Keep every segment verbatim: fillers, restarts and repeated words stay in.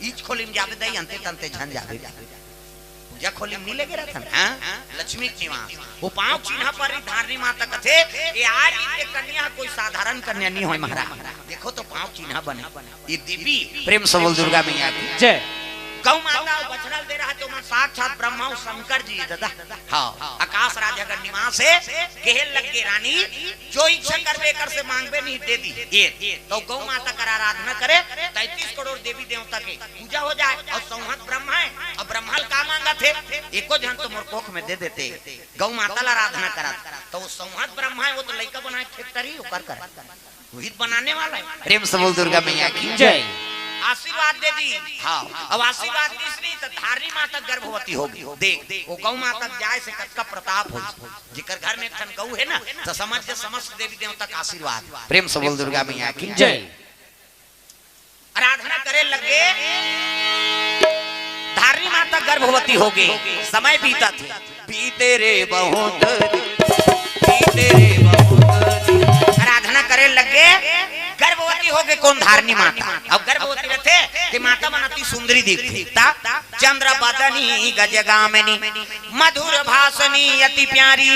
Each खोली में जाबे दई, अंते तंते झन जाबे। पूजा खोली में नी लेगे रहथन, हाँ? लक्ष्मी के निवास। वो पाँव चिन्हा पर ही धारनी माता कथे कि आज इनके कन्या ह कोई साधारण कन्या नी होय महाराज। देखो तो पाँव चिन्हा बने। ये देवी प्रेम से बोल दुर्गा मैया की। जय। गौ माता अउ बछड़ा ल दे रहा तो मन साक्षात ब्रह्मा अउ शंकर जी दादा। हाँ, आकाश राज अगर निवास हे, कहे लगे रानी, जो इच्छा करबे कर से मांगबे नहीं दे दी। ये तो गौ माता कर आराधना करे, तैंतीस करोड़ देवी देवता के पूजा हो जाए अउ संहत ब्रह्मा हे, अउ ब्रह्मा ल का मांगत हे, एको झन तो मोर कोख में दे देते, गौ माता ल आराधना करत, तो वो संहत ब्रह्मा हे, वो तो लइका बनाए factory ओकर कर, वही तो बनाने वाला हे। प्रेम से बोल दुर्गा मैया की जय। आशीर्वाद दे दी। हाँ, अब आशीर्वाद दिस नहीं तो धारनी माता गर्भवती होगे। देख, वो गौ माता जाए से कतका प्रताप हो। जेकर घर में एक ठन गौ हे ना, तो समझ जे समस्त देवी देवता का आशीर्वाद। प्रेम से बोल दुर्गा मैया की जय। आराधना करे लगे, धारनी माता गर्भवती होगे, समय बीतत हे। बीते रे बहुत दिन, बीते रे बहुत दिन। आराधना करे लगे, गर्भवती होगे कोन? धारनी माता। अब गर्भवती रथे, ते माता मन अति सुंदरी दिखथे। ता चंद्र बदनी गजगामिनी, मधुर भाषणी अति प्यारी,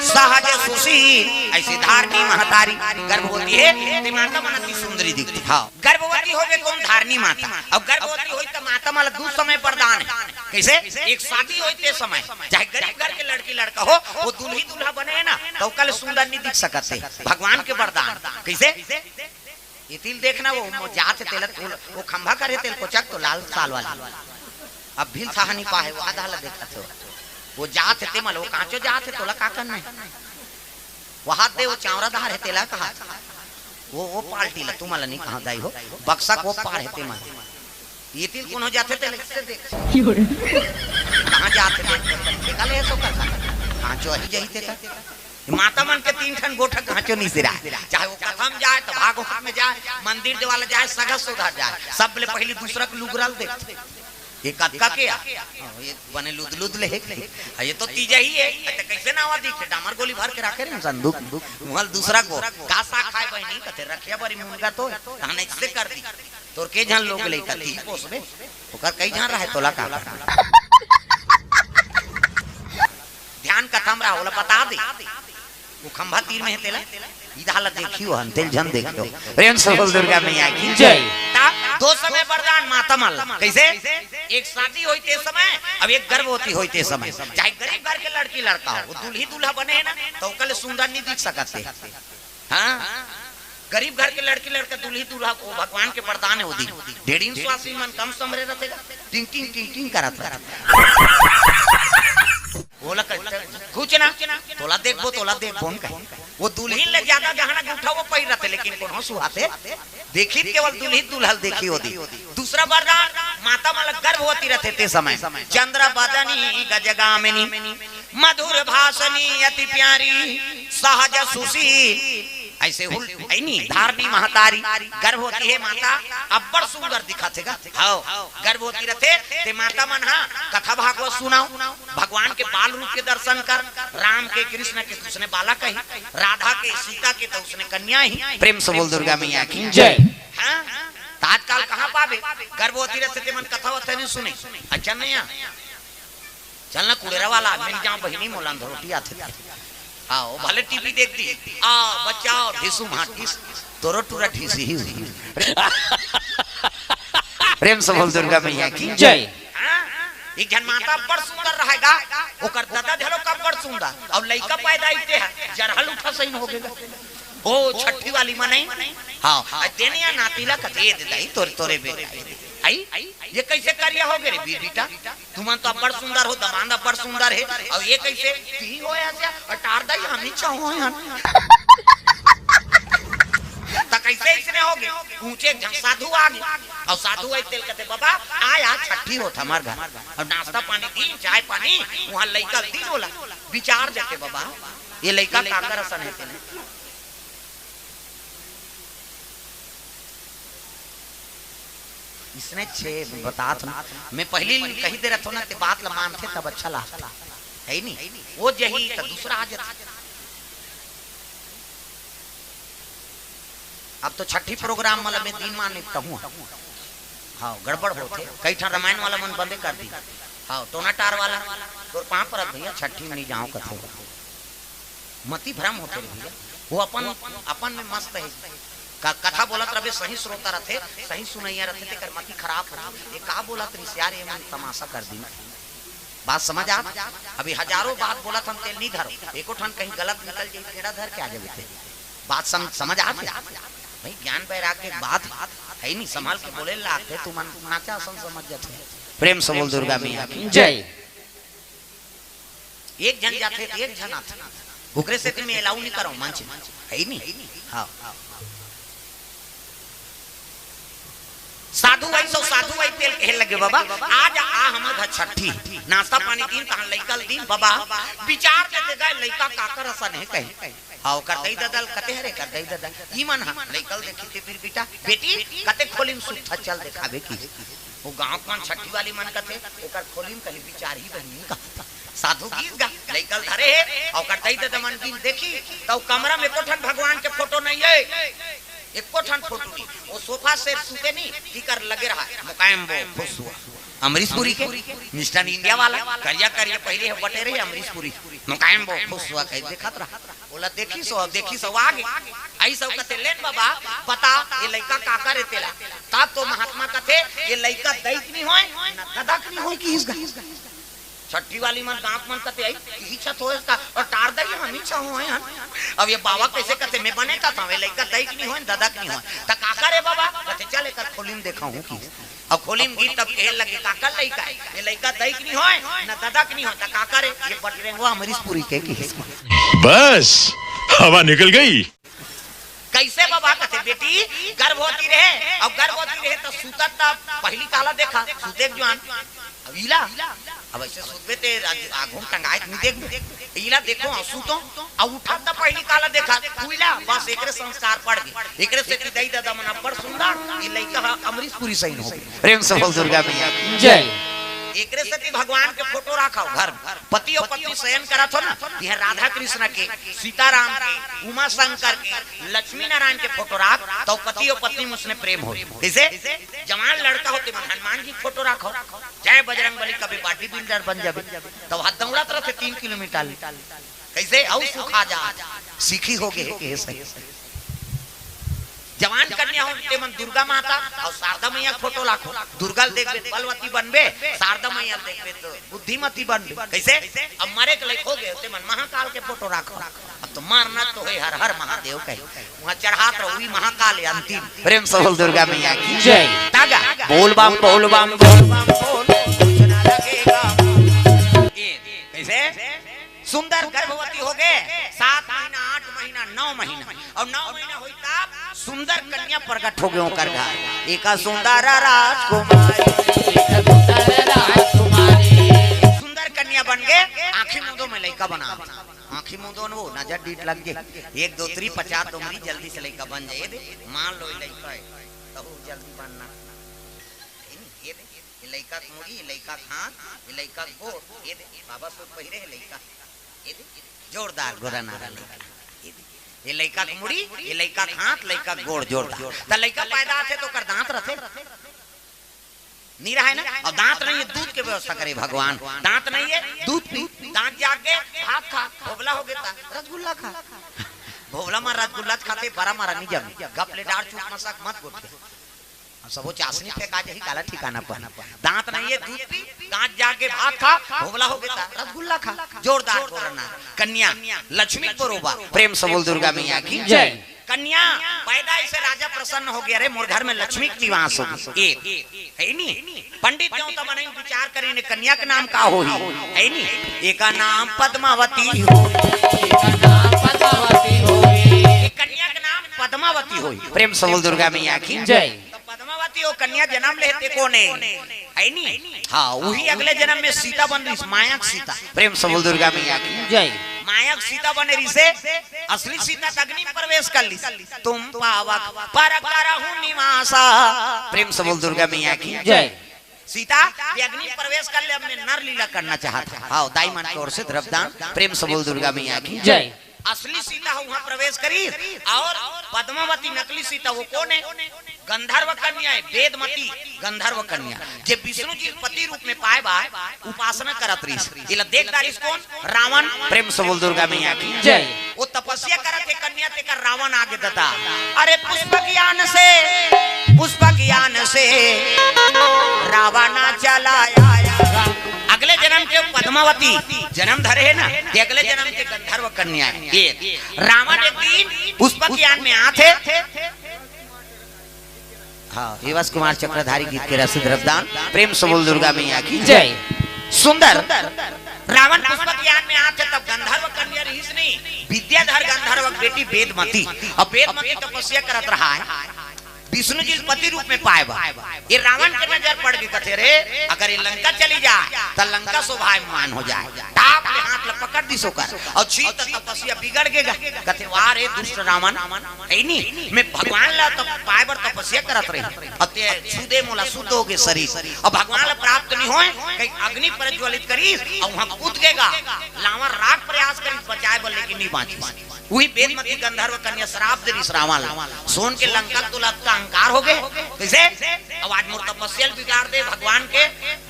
सहज सुशील। ऐसे धारनी महतारी गर्भवती हे, ते माता मन अति सुंदरी दिखथे। हाँ, गर्भवती होगे कोन? धारनी माता। अब गर्भवती होई त माता मन ला दू समय वरदान हे। कैसे? एक शादी होई ते समय, चाहे गरीब घर के लड़की लड़का हो, वो दुल्ही दूल्हा बने हे ना, तो ओकर ले सुंदर नहीं दिख सकत हे। भगवान के वरदान। कैसे? ये तिल देखना, वो, वो जात हे तेला, वो, वो खंभा करे तेल कोचक तो लाल साल वाली। अब भी साहनी पाहे, वो आधा ला देखत हो। वो जात हे ते मन, वो कांचो जात हे, तोला का करना हे? वो हाथ दे, वो चावरा धार हे, तेला कहा। वो, वो पार्टी ला, तुम ला नहीं कहा दाई हो, बक्सा को पार हे ते मन। ये तिल कोनो जात हे, तेला इससे देख। कहाँ जात हे, देख, देखा ले, सो कर, कांचो ही जाई ते का। माता मन के तीन ठन गोठा कांचो नहीं सिरा, चाहे वो कथा में जाए, तो भागवत में जाए, मंदिर देवाला जाए, सगा सुधा जाए, सब ले पहली दूसरा के लुगरा ल देखथे। ये कतका के आ? हाँ, ये बने लुद लुद ले हे। हाँ, ये तो तीजा ही हे। अच्छा, कैसे नावा दिखे? डामर गोली भर के रखे रहे संदूक। वहाँ दूसरा को का साग खाए बहिनी? कथे रखिया बरी मुनगा तो, तहने इससे कर दी। तोर के झन लोग ले का ती पोसबे? ओकर कई झन रहे तोला का? ध्यान कथा में रहा, ओला बता दे। वो खंभा तीर में हे तेला, इधा ला देखियो हन, तेल झन देखियो। प्रेम से बोल दुर्गा मैया की जय। ता दो समय वरदान माता मन ला। कैसे? एक शादी होई ते समय, अब एक गर्भवती होई ते समय। चाहे गरीब घर के लड़की लड़का हो, वो दुल्ही दूल्हा बने हे ना, तो ओकर ले सुंदर नहीं दिख सकत हे। हाँ? गरीब घर के लड़की लड़का दुल्ही दूल्हा को भगवान के वरदान हे वो दिन। ढेड़िन स्वासी मन कम समरे रहथे गा। टिंग टिंग टिंग टिंग करत रहथे। ओला कहते, "घुच ना, तोला देखबो, तोला देखबो," न कहे। वो दुल्हिन ले ज्यादा गहना गुठा वो पहिर रहथे, लेकिन कोनो सुहाथे देखी केवल दुल्हिन दुल्हल देखी होती। दूसरा वरदान, माता मन ल गर्भवती रहथे ते समय, चंद्र बदनी गजगामिनी, मधुर भाषणी अति प्यारी, सहज सुशील, ऐसे हुल, ऐनी धारनी महतारी, गर्भवती हे माता, अब्बड़ सुंदर दिखत हे गा। हव, गर्भवती रथे, ते माता मन हा कथा भागवत सुनाओ, भगवान के बाल रूप के दर्शन कर, राम के, कृष्ण के, तो उसने बालक ही, राधा के, सीता के, तो उसने कन्या ही। प्रेम से बोल दुर्गा मैया की जय। हाँ? त आजकल कहाँ पाबे? गर्भवती रथे ते मन कथा वथा नहीं सुने। अच्छा नहीं आ? चल ना कुड़ेरा वाला, मिल जाओ बहिनी, मोला अंधरोटी आथे। आओ, भले टीवी देख दी। आ, बचाओ, ढिसू माटिस, तोरो टूरा ढिसी ही हुई। प्रेम से बोल दुर्गा मैया की जय। हाँ? एक झन माता अब्बड़ सुंदर रहे गा, ओकर ददा घलो अब्बड़ सुंदर, अउ लइका पैदा इते हे, जरहल उठा सही हो गेगा। ओ छठी वाली मनई, हाँ, आ देनिया नाती ला कथे, "ए दे दाई, तोरे, तोरे बेटा, ए दे।" आई, ये कैसे करिया हो गे रे बे-, बेटा? तुमन तो अब्बड़ सुंदर हो, दमांद अब्बड़ सुंदर हे, अउ ये कैसे ती हो ऐसे, अउ टार दाई हम ही चाहो हन। त कैसे इसने हो गे? ऊंचे एक झन साधु आ गे, अउ साधु आई तेल कथे, "बाबा, आ यार, छठी होत हमर घर।" अउ नाश्ता पानी दी, चाय पानी, वहाँ लइका दी बोला, विचार देते, "बाबा, ये लइका काकर असन हे तेने?" इसने छे बतात ना, मैं पहली कही दे रहता ना, ते बात ला मानथे तब अच्छा लागथे, है नी? वो जही त दूसरा आ जाथे। अब तो छठी प्रोग्राम मतलब मैं दिन मान निपटहूँ। हाँ, गड़बड़ होथे। कई ठन रामायण वाला मन बंदे कर दी। हाँ, टोना टार वाला, तोर पाँव परत भैया, छट्ठी में नहीं जाओ कथे। मति भ्रम होथे रे भैया। वो अपन, अपन में मस्त हे। क-, कथा बोलत रहे, सही श्रोता रथे, सही सुनैया रथे, तेकर मति खराब होथे। ये का बोलत रहिस यार, ये मन तमाशा कर दिन। बात समझ आत? अभी हजारों बात बोलत हन, तेल नहीं धरो। एको ठन कहीं गलत निकल जाई, टेढ़ा धर के आ जाबे ते। बात सम-, समझ आत हे? भाई, ज्ञान वैराग्य के बात हे नहीं, संभाल के बोले लागथे, तू मन नाचा असन समझ जाथे। प्रेम से बोल दुर्गा मैया की जय। एक झन जाथे त एक झन आथे, ओकरे सेती मैं allow नहीं करंव मंच में, हे नहीं? हाँ। साधु आई सो साधु आई तेल कहे लगे, बाबा, आज आ हमर घर छट्ठी, नाश्ता पानी दिन, तहां लइका ल दिन, बाबा, विचार देते गए, लइका काकर असन हे कहीं। हाँ, ओकर दई ददा ल कथे, हरे कर दई ददा, ई मन हा लइका ल देखी ते फिर बेटा, बेटी, कते खोली में सुत्था चल देखाबे की। वो गांव मन छट्ठी वाली मन कथे, ओकर खोली में कहीं विचार ही बनी का। साधु गीस गा, लइका ल धरे हे, अउ ओकर दई ददा मन गिन देखी, त ओ कमरा में एको ठन भगवान के फोटो नहीं हे, एको ठन फोटो नहीं। वो सोफा सेट सुते नहीं, टीकर लगे रहा, मुकायम बो, खुश हुआ। अमरीश पुरी के, मिस्टर इंडिया वाला, करिया करिया पहले हे बटे रहे अमरीश पुरी, मुकायम बो, खुश हुआ, कहीं देखत रहा। ओला देखी सो, देखी सो आगे। आई सब कथे, "लेन बाबा, बता, ये लइका काकर हे तेला?" तब तो महात्मा कथे, "ये लइका दई के नहीं होय, न ददा के नहीं होय," किहिस गा। छट्ठी वाली मन, गांव मन कथे, "आई, इही छत होय का, अउ टार दई हम ही छा होय हन।" अब ये बाबा कैसे कथे, "मैं बने कथा हूं, ये लइका दई के नहीं होय, ददा के नहीं होय।" "त काकर हे बाबा?" कथे, "चल, एकर खोली में देखाहूं," किहिस। अब खोली में गिस तब कहे लगे, "काकर लइका हे? ये लइका दई के नहीं होय, न ददा के नहीं होय, त काकर हे?" "ये बटरेंगवा अमरीश पुरी के," किहिस। बस, हवा निकल गई। कैसे बाबा? कथे, "बेटी गर्भवती रहे, अउ गर्भवती रहे त सुतत त पहली काला देखा, सुते के जुआन। अब इला, अब ऐसे सुतबे ते आग-, आघू में टंगाए के नहीं देखबे। इला देखो, अउ सुतो, अउ उठत त पहली काला देखा, उइला, बस एकरे संस्कार पड़ गे। एकरे सेती दई ददा मन अब्बड़ सुंदर, ये लइका ह अमरीश पुरी सही हो गे।" प्रेम से बोल दुर्गा मैया की जय। एकरे सेती भगवान के फोटो राखव घर में। पति अउ पत्नी शयन करत हो ना, तिहां राधा कृष्ण के, सीताराम के, उमा शंकर के, लक्ष्मी नारायण के फोटो राख, त पति अउ पत्नी में उसने प्रेम होय। कैसे? जवान लड़का हो ते मन हनुमान जी के फोटो राखव, जय बजरंग बली, कभी body builder बन जाबे, त वहां दौड़त रथे तीन किलोमीटर ले। कैसे? अउ सुखा जा, सीखी हो गे हे, कहे सही। जवान कन्या हो ते मन दुर्गा माता अउ शारदा मैया के फोटो राखो। दुर्गा ल देखबे त बलवती बनबे, शारदा मैया ल देखबे त बुद्धिमती बनबे। कैसे? अब मरे के लायक हो गे हो ते मन महाकाल के फोटो राखो। अब तो मरना तो हे, हर हर महादेव कहे। वहां चढ़ात रहो, वही महाकाल हे अंतिम। प्रेम से बोल दुर्गा मैया की जय। तागा। बोल बम, बोल बम, बोल बम, बोल। कुछ ना लगेगा। ये, कैसे? सुंदर गर्भवती हो गे, सात महीना, आठ महीना, नौ महीना, अउ नौ महीना होय तब सुंदर कन्या प्रगट हो गे ओकर घर। एका सुंदर राजकुमारी, सुंदर कन्या बन गे, आंखी मूंदो में लइका बना। आंखी मूंदो न वो, नजर डीठ लग गे। एक दो तीन पचास डोंगरी जल्दी से लइका बन जाय दे, मान लो ये लइका हे, तहू जल्दी बनना। ये दे, ये लइका के मुड़ी, ये लइका के हाथ, ये लइका के गोड़, ये दे, बाबा सूट पहिरे हे लइका। ये दे, जोरदार गोरा नारा लइका। ये दे, ये लइका के मुड़ी, ये लइका के हाथ, लइका के गोड़ जोरदार। त लइका पैदा आथे त ओकर दांत रथे? नहीं रहे ना? अउ दांत नहीं हे, दूध के व्यवस्था करे भगवान। दांत नहीं हे, दूध पी, दांत जाग गे, भात खा, भोभला हो गे त रसगुल्ला खा। भोभला मा रसगुल्ला खाथे, बरा मा नहीं जमे। गप ले डार चुप मसक मत गोठिया। अब सबो चासनी फेंका जाही, काला ठिकाना पर। दांत नहीं हे, दूध पी, दांत जाग गे, भात खा, भोभला हो गे त रसगुल्ला खा। जोरदार बोलना। कन्या लक्ष्मी के बरोबर। प्रेम से बोल दुर्गा मैया की जय। कन्या पैदा होइस, राजा प्रसन्न हो गे, "अरे, मोर घर में लक्ष्मी के निवास हो गे।" एक, हे नी? पंडित देवता मन विचार करिन, "कन्या के नाम का होही?" हे नी? "एका नाम पद्मावती हो।" एका नाम पद्मावती हो। कन्या के नाम पद्मावती होही। प्रेम से बोल दुर्गा मैया की जय। त पद्मावती ओ कन्या जनम ले हे ते कोन हे? हे नी? हाँ, वही अगले जनम में सीता बन रहिस, माया के सीता। प्रेम से बोल दुर्गा मैया की जय। माया के सीता बने रहिसे, असली सीता त अग्नि में प्रवेश कर लिस। "तुम पावक पर करहु निवासा।" प्रेम से बोल दुर्गा मैया की जय। सीता, ये अग्नि में प्रवेश कर ले, अब मैं नर लीला करना चाहत हंव। हाँ, दाई मन के ओर से द्रव्यदान। प्रेम से बोल दुर्गा मैया की जय। असली सीता ह वहां प्रवेश करिस, अउ पद्मावती नकली सीता वो कोन हे? गंधर्व कन्या हे, वेदमती गंधर्व कन्या, जे विष्णु जी पति रूप में पाए बर उपासना करत रहिस। एला देख डारिस कोन? रावण। प्रेम से बोल दुर्गा मैया की जय। वो तपस्या करत हे कन्या, तेकर रावण आगे ददा। अरे पुष्पक यान से, पुष्पक यान से रावण चला आया। अगले जन्म के पद्मावती जन्म धरे हे ना, ये अगले जन्म के गंधर्व कन्या हे। ये रावण एक दिन पुष्पक यान में आथे। हाँ, एवस कुमार चक्रधारी गीत के रस द्रव्यदान। प्रेम से बोल दुर्गा मैया की जय। सुंदर। रावण पुष्पक यान में आथे तब गंधर्व कन्या रहिस नहीं, विद्याधर गंधर्व के बेटी वेदमती। अब वेदमती तपस्या करत रहा हे विष्णु जी पति रूप में पाए बर। ये रावण के नजर पड़ गई, कथे, "रे, अगर ये लंका चली जाए, त लंका शोभायमान हो जाए।" टाप ले हाथ ला पकड़ दिस ओकर, अउ छीत तपस्या बिगड़ गे गा। कथे, "वाह रे दुष्ट रावण, हे नी, मैं भगवान ला तप-, पाए बर तपस्या करत रहिस, अउ तें छू दे मोला, शुद्ध हो गे शरीर, अउ भगवान ला प्राप्त नहीं होए, कहीं अग्नि प्रज्वलित करिस, अउ वहां कूद गे गा, लावर राख प्रयास करिस बचाए बर, लेकिन नहीं बांचिस।" उही वेदमती गंधर्व कन्या श्राप दे रिहिस रावण ला। सोन के लंका तोला अतका अहंकार हो गे। कइसे? अब आज मोर तपस्या ल बिगाड़ दे भगवान के।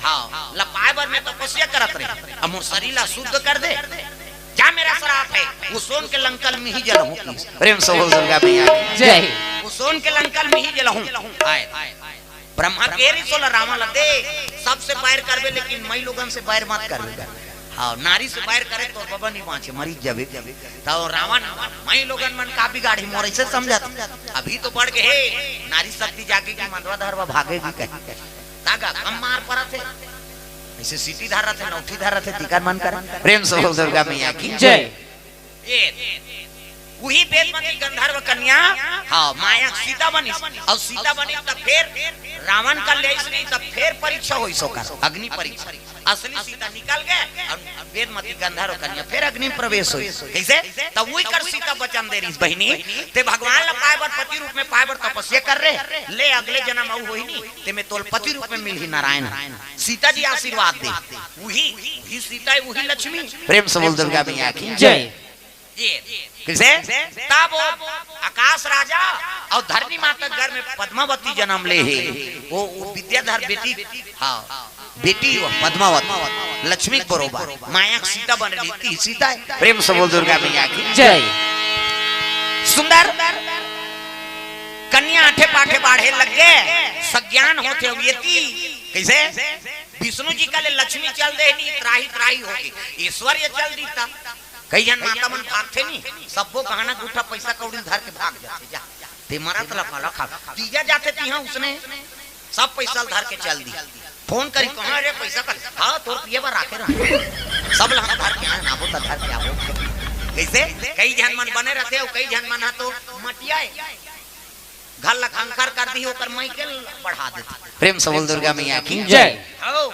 हाँ, ला पाए बर मैं तपस्या करत रहे। अब मोर शरीर ला शुद्ध कर दे। जा मेरा श्राप है, वो सोन के लंका ल मिही जलहूँ। प्रेम से बोल दुर्गा मैया की जय। वो सोन के लंका ल मिही जलहूँ। आए। ब्रह्मा के रिहिस ओला रावण ला दे, सबसे बैर करबे, लेकिन मई लोगन से बैर मत करबे। हाँ, नारी से बैर करे त बबा नहीं बांचे, मरी जाबे। त रावण, मई लोगन मन का बिगाड़ी, मोर ऐसे समझत। अभी तो बढ़ गे हे, नारी शक्ति जागेगी, मंदवा धरवा भागेगी कहीं। तागा कम मार परत हे। ऐसे सीटी धरत हे, नौठी धरत हे, तिकर मन करे। प्रेम से बोल दुर्गा मैया की जय। ये, उही वेदमती गंधर्व कन्या, हाँ, माया सीता बनिस, अउ सीता बनिस त फेर रावण का लेइस नहीं, त फेर परीक्षा होइस ओकर, अग्नि परीक्षा। असली सीता निकल गे, अउ वेदमती गंधर्व कन्या फेर अग्नि में प्रवेश होइस। कइसे? त उही कर सीता वचन दे रिहिस, बहिनी, तें भगवान ला पाए बर, पति रूप में पाए बर तपस्या कर रे, ले अगले जन्म अउ होही नहीं, तें में तोला पति रूप में मिलही नारायण। सीता जी आशीर्वाद दे, उही, उही सीता, उही लक्ष्मी। प्रेम से बोल दुर्गा मैया की जय। ये, कइसे? तब वो आकाश राजा अउ धरनी माता घर में पद्मावती जन्म ले हे। वो, वो विद्याधर बेटी, हाँ, बेटी वो पद्मावती, लक्ष्मी के बरोबर, माया के सीता बन रही थी, सीता हे। प्रेम से बोल दुर्गा मैया की जय। सुंदर कन्या आठे पाठे बाढ़े लग गे, सज्ञान होथे अउ ये थी। कइसे? विष्णु जी का ले लक्ष्मी चल दे नहीं, त्राही त्राही होगे। ऐश्वर्य चल दीता। कई झन माता मन भागथे नहीं, सब्बो गहना गुठा पैसा कौड़ी धर के भाग जाथे। जा, तें मरत ला काला खा, तीजा जाथे तिहां उसने सब पैसा ल धर के चल दी। फोन करी, कहाँ रे पैसा कर? हाँ, तोर पिए बर राखे रहा। सब ला हम धर के आए, आबो त धर के आबो। कइसे? कई झन मन बने रथे अउ कई झन मन ह तो मटियाए। घर ला खंखर कर दी, ओकर मई के बढ़ा देथे। प्रेम से बोल दुर्गा मैया की जय। हौ।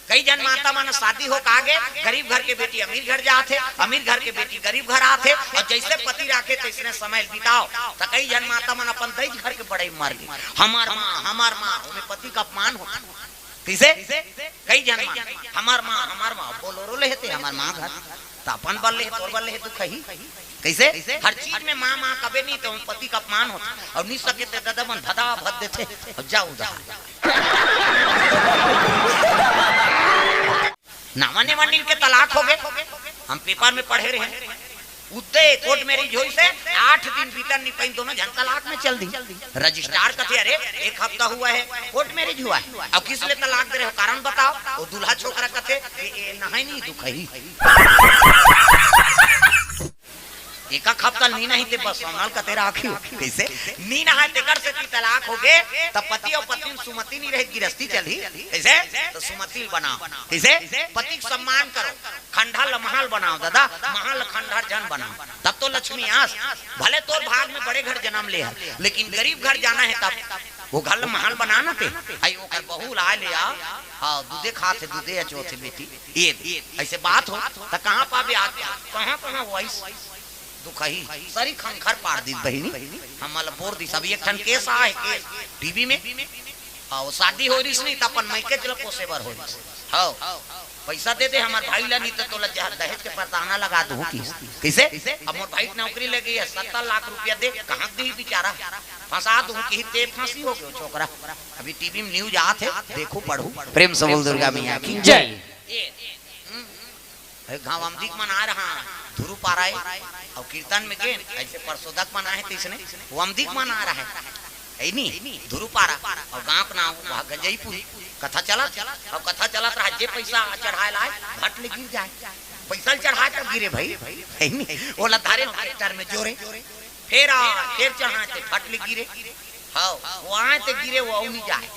कई झन माता मन शादी हो के आगे, गरीब घर के बेटी अमीर घर जाथे, अमीर घर के बेटी गरीब घर आथे, अउ जइसे पति राखे तइसने समय बिताओ। त कई झन माता मन अपन दई घर के बड़ई मर गे, हमर माँ, हमर माँ, ओमे पति का अपमान होथे। कइसे? कई झन मन, हमर माँ, हमर माँ, बोलोरो ले हे तें हमर माँ घर, त अपन बर ले हे, तोर बर ले हे, दुखही। कइसे? हर चीज में माँ, माँ कबे नहीं, त पति का अपमान होथे। अउ नहीं सके त ददा मन भदा भद देथे, अउ जा उधार। नावा नेवा नीन के तलाक होगे, हम पेपर में पढ़े रहे। उद्दे कोर्ट मैरिज होइस हे, आठ दिन बीतन नहीं पाइन, दोनों झन तलाक में चल दी। रजिस्ट्रार कथे, "अरे, एक हफ्ता हुआ है, कोर्ट मैरिज हुआ है, अब किस लिए तलाक दे रहे हो, कारण बताओ।" वो दूल्हा छोकरा कथे, "ए, ए, नहाय नहीं दुखही।" एक हफ्ता नी नहाय ते बस, हमल कथे राखी। कइसे? नी नहाय तेकर सेती तलाक होगे, त पति अउ पत्नी सुमति नहीं रहे, गिरस्ती चलही। कइसे? त सुमति बनाओ। कइसे? पति के सम्मान करो। खंडहर ल महल बनाओ ददा, महल ल खंडहर झन बनाओ, तब तो लक्ष्मी आस। भले तोर भाग में बड़े घर जन्म ले हस, लेकिन गरीब घर जाना हे तब वो घर ल महल बना ना तें। अई ओकर बहू ला ले आ, हाँ, दूधे खाथे, दूधे अचोथे बेटी। ये दे। अइसे बात हो, त कहाँ पाबे आज? कहाँ, कहाँ होइस? दुखही, सरी खंखर पार दिस बहिनी। हमला बोर दिस, अभी एक ठन केस आए, केस टीवी में। अउ शादी हो रिस नहीं, त अपन मइके च ल पोसे बर हो रिस। हव, पइसा दे दे हमर भाई ला, नहीं त तोला जह-, दहेज के परताना लगा दूँ किस। कइसे? अब मोर भाई के नौकरी लगे हे, सत्तर लाख रुपया दे, कहाँ दिही बिचारा? फंसा दूँ किस, ते फंसी हो गे छोकरा। अभी टीवी में न्यूज आत हे, देखहू पढ़हू। प्रेम से बोल दुर्गा मैया की जय। ये, हम्म, अरे गाँव अमदी के मन आय रहा, धुरू पारा हे, अउ कीर्तन में गेन, अइसे परसोदा के मन आय हे तइसने, वो अमदी के मन आय रहा हे, हे नी, धुरू पारा, अउ गाँव के नाम वहाँ गंजईपुर, कथा चलत, अउ कथा चलत रहा, जे पइसा चढ़ाय ला आय, भट ले गिर जाय, पइसा ल चढ़ाय त गिरे भई, हे नी, ओला धरे ट्रैक्टर में जोरे, फेर आ, फेर चढ़ाय ते भट ले गिरे, हव, वो आय ते गिरे, वो अउ नहीं जाय।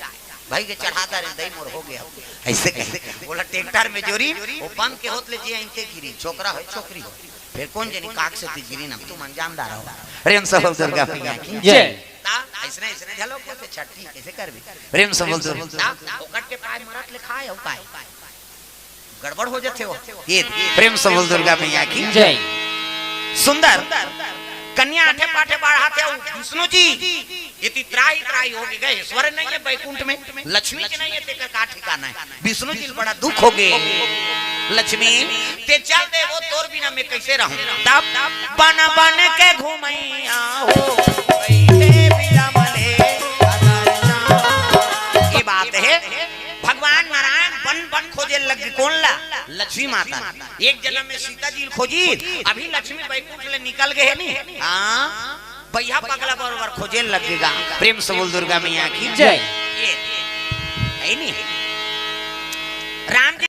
भाई के चढ़ा दे रे, दई मोर हो गे। अइसे कहे। ओला ट्रैक्टर में जोरिन, वो बंद के होत ले जे अइते गिरिन, छोकरा होय, छोकरी होय। फेर कोन जनी काक से ते गिरिन, अब तुमन जानदार हव। प्रेम से बोल दुर्गा मैया की जय। ता, अइसने, अइसने झलक होथे छट्ठी, कइसे करबे? प्रेम से बोल दुर्गा। ता, ओकर के पाय मरत ले खाय, अउ काय? गड़बड़ हो जाथे वो। ये प्रेम से बोल दुर्गा मैया की जय। सुंदर कन्या आठे पाठे बाढ़ाथे, अउ विष्णु जी एती त्राहि त्राहि हो गे, ईश्वर नहीं हे बैकुंठ में, लक्ष्मी जी नहीं हे, तेकर का ठिकाना हे? विष्णु जी ल बड़ा दुख हो गे। लक्ष्मी, ते चल दे, वो तोर बिना मैं कइसे रहूं? तब बन बन के घुमैया हो, कइसे बिलमले अदर जान। ये बात हे, भगवान नारायण बन बन खोजे लग गे, कोन ला? लक्ष्मी माता। एक जन्म में सीता जी ल खोजी, अभी लक्ष्मी बैकुंठ ले निकल गे हे नी। हाँ, बइहा पगला बरोबर खोजे लग गे गा। प्रेम से बोल दुर्गा मैया की जय। ये, हे नी। राम जी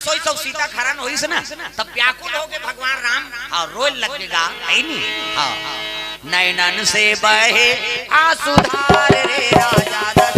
सोई सौ सीता के हरण होइस ना, तब व्याकुल हो गे भगवान राम, हाँ, रोय लग गे गा, हे नी? हाँ। नैनन से बहे आंसू धार रे राजा